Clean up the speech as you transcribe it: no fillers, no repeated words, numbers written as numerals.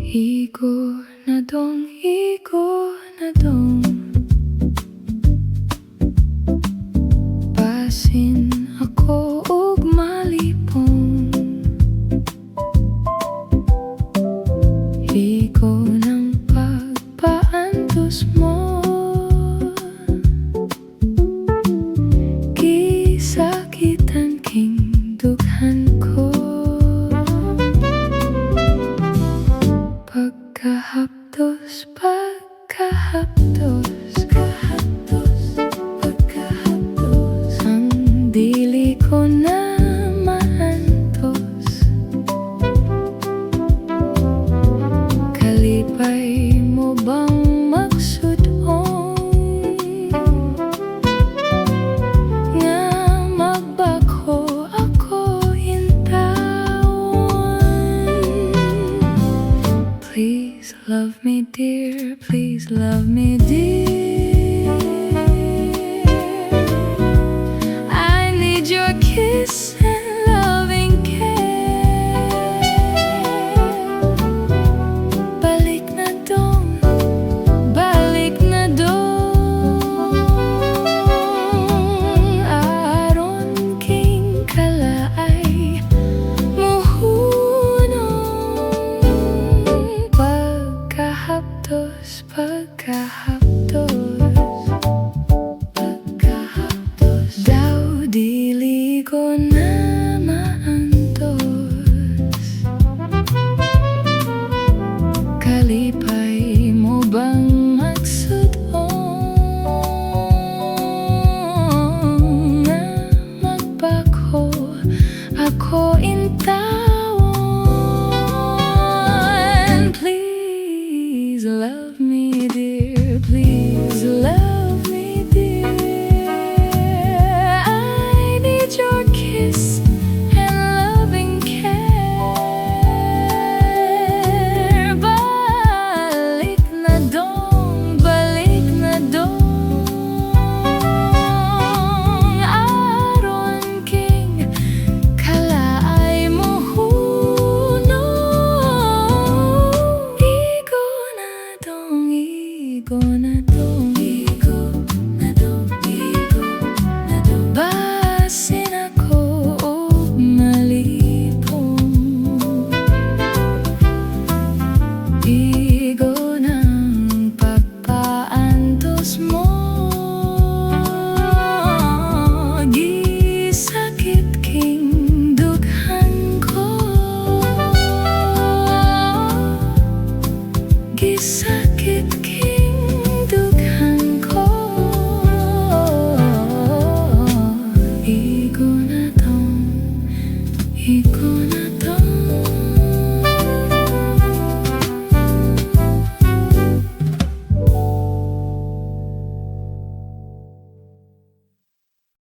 Igo na dong, igo na dong. Basin ako og malipong. Igo ng pagpaantos mo. Gisakitan king dughan ko. Pagkahapdos, pagkahapdos, kahapdos, pagkahapdos. Ang dili ko na maantos. Kalipay mo bang magsud-ong nga magbakho ako intawon? Please love me dear, please love me dear. I need your kiss and loving care. Balik na dong, balik na dong. Aron king kalaay muhunong. Pagkahapdos, pagkahapdos, pagkahapdos. Daw dili ko na maantos. Kalipay mo bang magsud-ong nga magbakho ako intawon? Please love me dear, please love me dear. I need your kiss and loving care. Balik na dong, balik na dong. Aron king kalaay muhunong. Igo na dong, igo na dong. Igo na dong, igo na dong. Basin ako og malipong.